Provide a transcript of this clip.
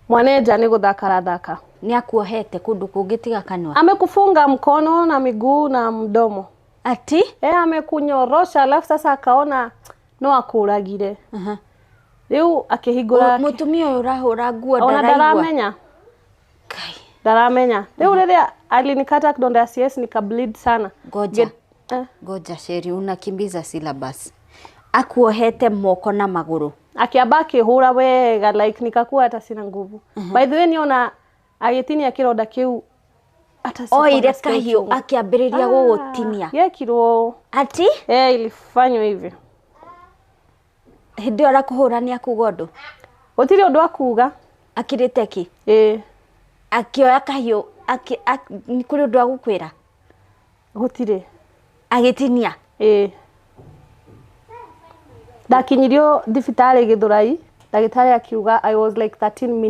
Mwaneja nĩ gũthaka arathaka. Nĩ akuohete kũndũ kũngĩ tiga kanua? Amekufunga mkono na miguu na mdomo. Ati? Eh, amekunyorosha, alafu sasa akaona no akũragire. Rĩu akĩhingũra. Mũtumia ũyũ ũrahũra nguo ona ndaraigua. Ndaramenya. Ngai. Ndaramenya. Rĩu rĩrĩa alinikata kidonda ya CS, nika bleed sana. Ngoja. Eh, Ngoja Sheri, unakimbiza syllabus. Akuohete moko na magũrũ. Akiamba akĩhũra wega, like nikakuwa hata sina nguvu. By the way, niona agĩtinia kĩronda kĩu, hata sikuwa Oire nasikia kahiũ uchungu. akĩambĩrĩria gũgũtinia. Gekirwo. Ati? Eh, ilifanywa hivyo. Hĩndĩ ĩyo arakũhũra nĩ akuga ũndũ? Gũtirĩ ũndũ akuga. Akirĩte ki? Ĩĩ. Akĩoya kahiũ nĩ kũrĩ ũndũ agũkwĩra? Gũtirĩ. Agĩtinia. Ĩĩ, ndakinyirio thibitarĩ Gĩthũrai, ndagĩtarĩ akiuga I was like 13 minutes.